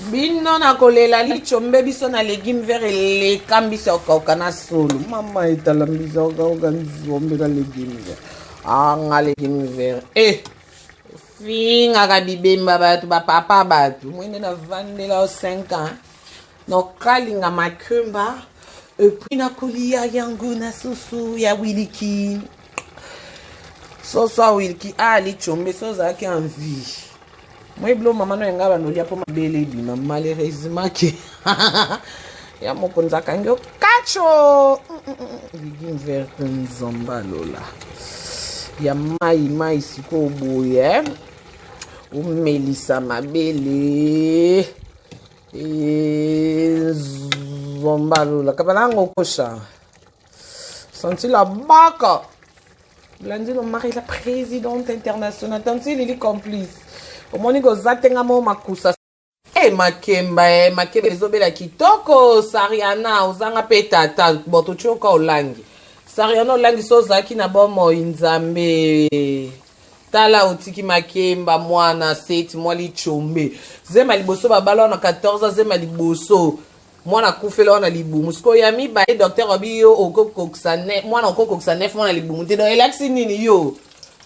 Bino na kolela lichombe biso na legume vert eleka mbisi ya kokauka na solo. Mama etala mbisi ya kokauka nzombe na legume vert. Anga legume vert. Eh! Fingaka bibemba bato bapapa bato. Mwende na vandela 5 ans. Nokalinga makemba. Et puis nakolia yango na soso ya wiliki. Soso ya wiliki ah lichombe so ozalaki en vie. Moi bilo mama no yanga banolia mpo mabele ebima malheureusement ke ya mokonzi akangi yo kacho legume vert nzamba lola ya mai mai sikoyo boye omelisa mabele nzomba lola kabala yango okosha senti la baka Blandine Omari la présidente internationale tanti Lili complice omoni koza te nga mo makusa e eh, makemba e eh, makemba ezobela kitoko sariana ozanga mpe tata bon totioka olangi sariana olangi so ozalaki na bomoi nzambe tala otiki makemba mwana seti mwa lichombe zema liboso babala wana 14 zema liboso mwana akufela wana libumu sikoyo ya mibale docteur abi yo okokokisa mwana okokokisa 9 mwana libumu te donc elakisi nini yo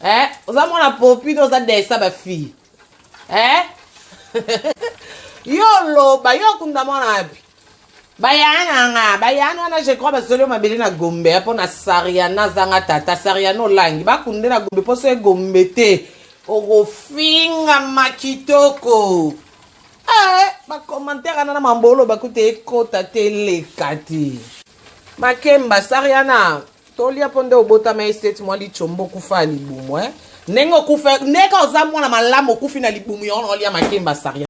eh? oza mwana popi to oza desa bafille eh? yo loba yo okunda mwana wapi bayana nga bayana wana je crois basoli yo mabele na gombe mpo na sariana azanga tata sariana olangi bakunde na gombe mpo so egombe te okofingama kitoko Eh, ba commentaire wana na mambolo bakuta ekota te eleka te. Makemba Sariana, tolia mpo nde obotama eseti mwa lichombo okufa libumu eh. Ndenge okufa, ndenge oza mwana malamu okufi na libumu yango olia makemba Sariana.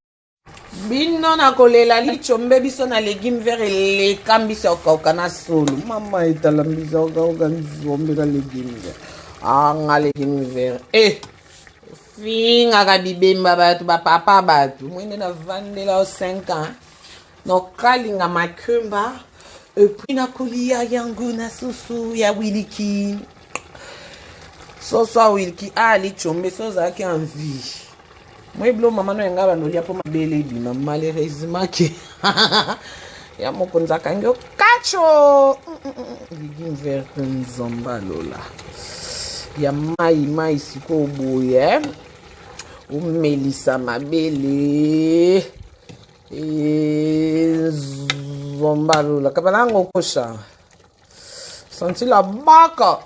Bino na kolela lichombe biso na legume vert eleka mbisi ya kokauka na solo. Mama etala mbisi ya kokauka nzombe na legume vert. Anga ah, legume vert. Eh. Fingaka bibemba bato bapapa bato mwende na vandela yo 5 ans nokalinga makemba epuis nakolia yango na soso ya wiliki soso ya wiliki ah lichombe so ozalaki en vie moi bilo mama no yanga banolia mpo mabele ebima malheureusement ke ya mokonzi akangi yo kacho legume vert nzamba lola ya mai mai sikoyo boye omelisa mabele zomba lola kabala yango okosha senti la baka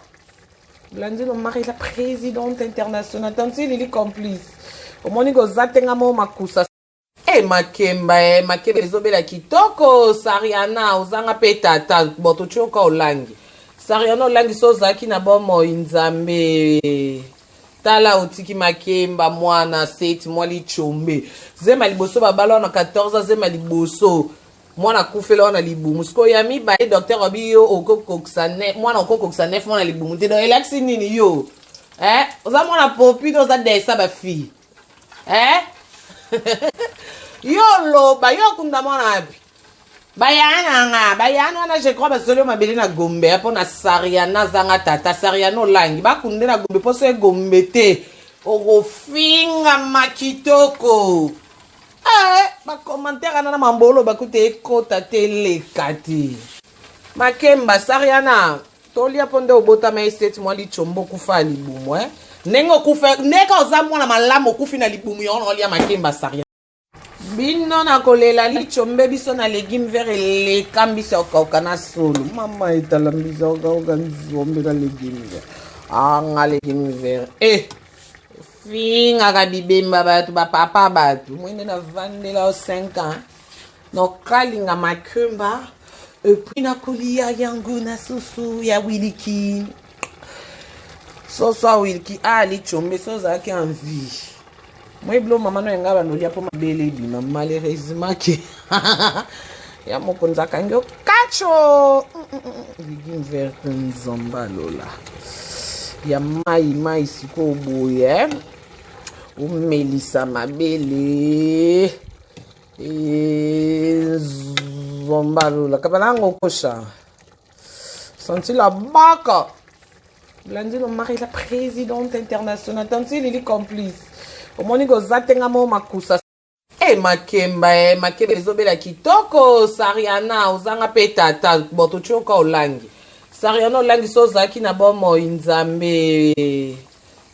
Blandine Omari la présidente internationale tanti Lili complice omoni koza te nga mo makusa E makemba e makemba ezobela kitoko sariana ozanga mpe tata bon totioka olangi sariana olangi so ozalaki na bomoi nzambe tala otiki makemba mwana seti mwa lichombe zema liboso babala wana 14 zema liboso mwana akufela wana libumu sikoyo ya mibale docteur abi yo okokokisa mwana okokokisa 9 mwana libumu te donc elakisi nini yo eh? oza mwana popi to oza desa bafille eh? yo loba yo okunda mwana wapi bayana nga bayana wana je crois basoli yo mabele na gombe mpo na sariana azanga tata sariana olangi bakunde na gombe mpo so egombe te okofingama kitoko eh, bacommentaire wana na mambolo bakuta ekota te eleka te makemba sariana tolia mpo nde obotama eseti mwa lichombo okufa libumu eh? ndenge okufa ndenge oza mwana malamu okufi na libumu yango olia makemba saria bino na kolela lichombe biso na legume vert eleka mbisi ya kokauka na solo mama etala mbisi ya kokauka nzombe na legume vert anga ah, legume vert e eh, fingaka bibemba bato bapapa bato mwende na vandela yo 5 ans nokalinga makemba epuis nakolia yango na soso ya wiliki soso ya wiliki ah lichombe so ozalaki en vie moi bilo mama no yanga banolia mpo mabele ebima malheureusement ke ya mokonzi akangi yo kacho legume vert nzamba lola ya mai mai sikoyo boye omelisa mabele Zombalula kabala yango okosha senti la baka Blandine Omari la présidente internationale tanti Lili complice omoni koza te nga mo makusa. E makemba e makemba ezobela kitoko. Sariana ozanga mpe tata bon, totioka olangi. Sariana olangi, so ozalaki na bomoi Nzambe,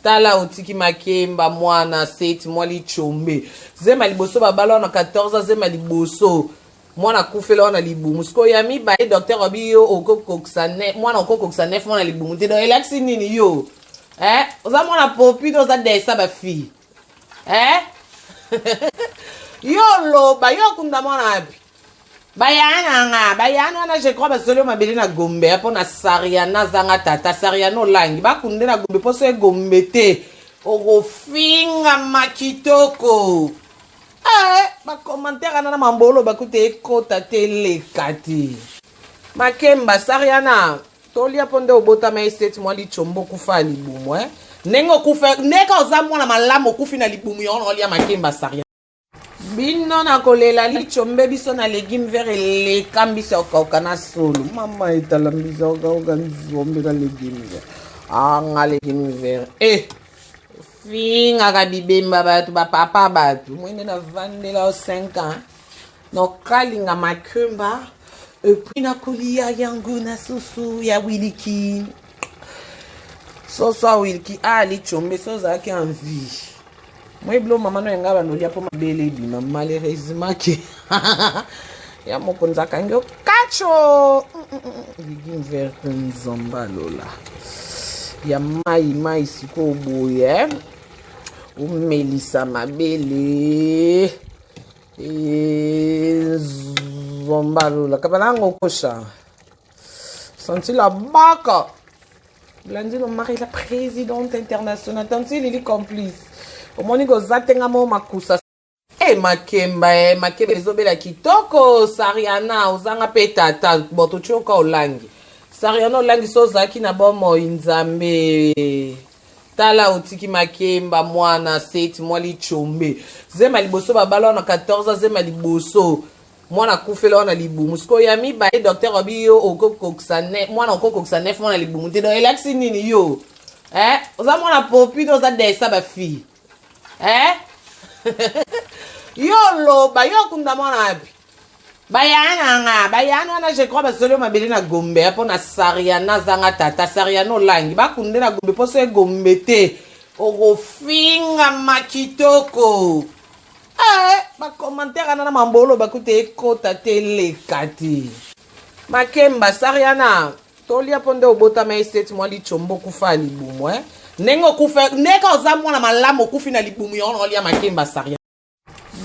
tala otiki makemba mwana seti mwa lichombe zema liboso babala wana 14, zema liboso mwana akufela wana libumu. Sikoyo ya mibale, docteur abi yo okokokisa mwana, okokokisa 9 mwana libumu te. Donc elakisi nini yo? Eh, oza mwana popi to oza desa bafille? Eh, yo loba, yo okunda mwana wapi? Bayana nga bayana wana, je crois basoli yo mabele na Gombe mpo na Sariana azanga tata. Sariana olangi, bakunde na Gombe mpo so egombe te, okofingama kitoko. Eh, bacommentaire wana na mambolo bakuta ekota te, eleka te. Makemba Sariana, tolia mpo nde obotama eseti mwa lichombo, okufa ya libumu. Eh, ndenge okufa, ndenge oza mwana malamu, okufi na libumu yango na olia makemba. Sariana bino na kolela lichombe, biso na légume vert eleka mbisi ya kokauka na solo. Mama etala mbisi ya kokauka, nzombe na légume vert. Anga légume vert e fingaka bibemba bato, bapapa bato mwende navandela o 5 ans nokalinga makemba et puis nakolia yango na soso ya wiliki, soso ya wiliki. Ah, lichombe, so ozalaki en vie, moyebilo mama no yanga banolia mpo mabele ebima. Malheureusement ke ya mokonzi akangi yo kacho. Légume vert, nzamba lola ya mai mai. Sikoyo boye omelisa mabele nzomba lola kabalanga okosha senti la baka. Blandine Omari, la présidente internationale. Tanti Lili complice. Omoni koza tenga mo makusa. E makemba e makemba ezobela kitoko. Sariana ozanga mpe tata bon, totioka olangi. Sariana olangi, so ozalaki na bomoi Nzambe, tala otiki makemba mwana seti mwa lichombe zema liboso babala wana 14, zema liboso mwana akufela wana libumu. Sikoyo ya mibale, docteur abi yo okokokisa mwana, okokokisa 9 mwana libumu te. Donc elakisi nini yo? Eh, oza mwana popi to oza desa bafille? Eh, yo loba, yo okunda mwana wapi? Bayana nga bayana wana, je crois basoli yo mabele na Gombe mpo na Sariana azanga tata. Sariana olangi, bakunde na Gombe mpo so egombe te, okofingama kitoko. Eh, bacommentaire wana na mambolo bakuta ekota te, eleka te. Makemba Sariana, tolia mpo nde obotama eseti mwa lichombo, okufa ya libumu. Eh, ndenge okufa, ndenge oza mwana malamu, okufi na libumu yango na olia makemba. Sariana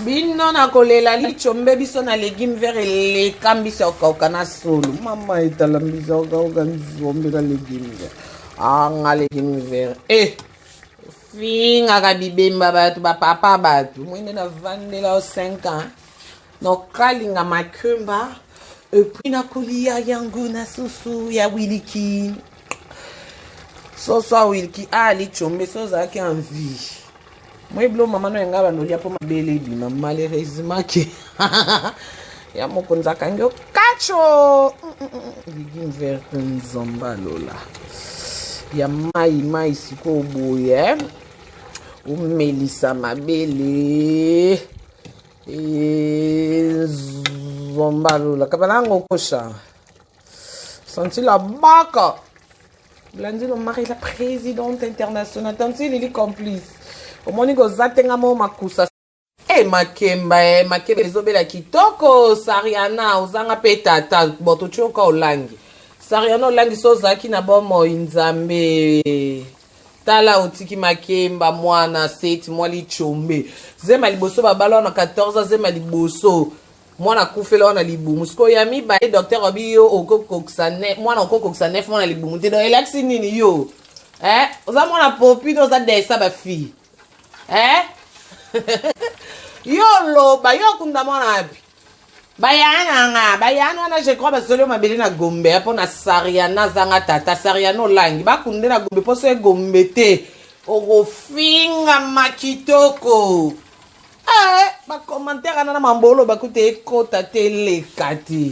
bino na kolela lichombe, biso na légume vert eleka mbisi ya kokauka na solo. Mama etala mbisi ya kokauka, nzombe na légume vert. Anga légume vert e fingaka bibemba bato, bapapa bato mwende navandela o 5 ans nokalinga makemba et puis nakolia yango na soso ya wiliki, soso ya wiliki. Ah, lichombe, so ozalaki en vie, moyebilo mama no yanga banolia mpo mabele ebima. Malheureusement ke ya mokonzi akangi yo kacho. Légume vert, nzamba lola ya mai mai. Sikoyo boye omelisa mabele nzomba lola kabalanga okosha senti la baka. Blandine Omari, la présidente internationale. Tanti Lili complice. Omoni koza tenga mo makusa. E makemba e makemba ezobela kitoko. Sariana ozanga mpe tata bon, totioka olangi. Sariana olangi, so ozalaki na bomoi Nzambe, tala otiki makemba mwana seti mwa lichombe zema liboso babala wana 14, zema liboso mwana akufela wana libumu. Sikoyo ya mibale, docteur abi yo okokokisa mwana, okokokisa 9 mwana libumu te. Donc elakisi nini yo? Eh, oza mwana popi to oza desa bafille? Eh, yo loba, yo okunda mwana wapi? Bayana nga bayana wana, je crois basoli yo mabele na Gombe mpo na Sariana azanga tata. Sariana olangi, bakunde na Gombe mpo so egombe te, okofingama kitoko. Eh, bacommentaire wana na mambolo bakuta ekota te, eleka te.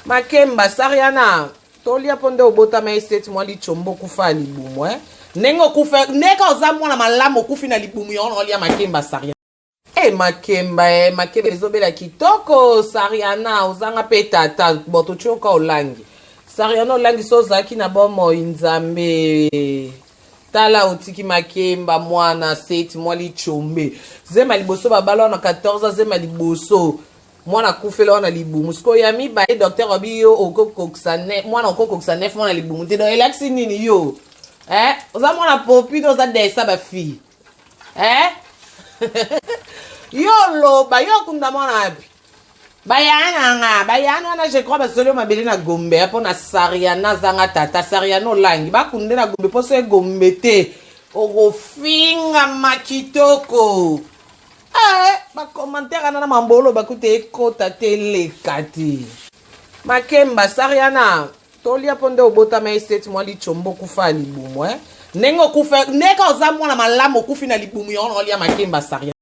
Makemba Sariana, tolia mpo nde obotama eseti mwa lichombo, okufa ya libumu. Eh, ndenge okufa, ndenge oza mwana malamu, okufi na libumu yango na olia makemba. Sariana. E makemba e makemba ezobela kitoko. Sariana, ozanga mpe tata. Bon, totioka olangi. Sariana olangi, so ozalaki na bomoi, Nzambe, tala otiki makemba mwana seti mwa lichombe. Zema liboso babala wana 14, zema liboso mwana akufela wana libumu. Sikoyo ya mibale, docteur abi yo okokokisa mwana, okokokisa 9 mwana libumu te. Donc elakisi nini yo? Eh? Oza mwana popi to oza desa bafille? Eh? Yo loba, yo okunda mwana wapi? Bayana nga bayana wana, je crois basoli yo mabele na Gombe mpo na Sariana azanga tata. Sariana olangi, bakunde na Gombe mpo so egombe te, okofingama kitoko. Eh, bacommentaire wana na mambolo bakute ekota te, eleka te. Makemba Sariana tolia mpo nde obotama eseti mwa lichombo, okufa ya libumu. Eh? Ndenge okufa, ndenge oza mwana malamu, okufi na libumu, yango na olia makemba Sariana.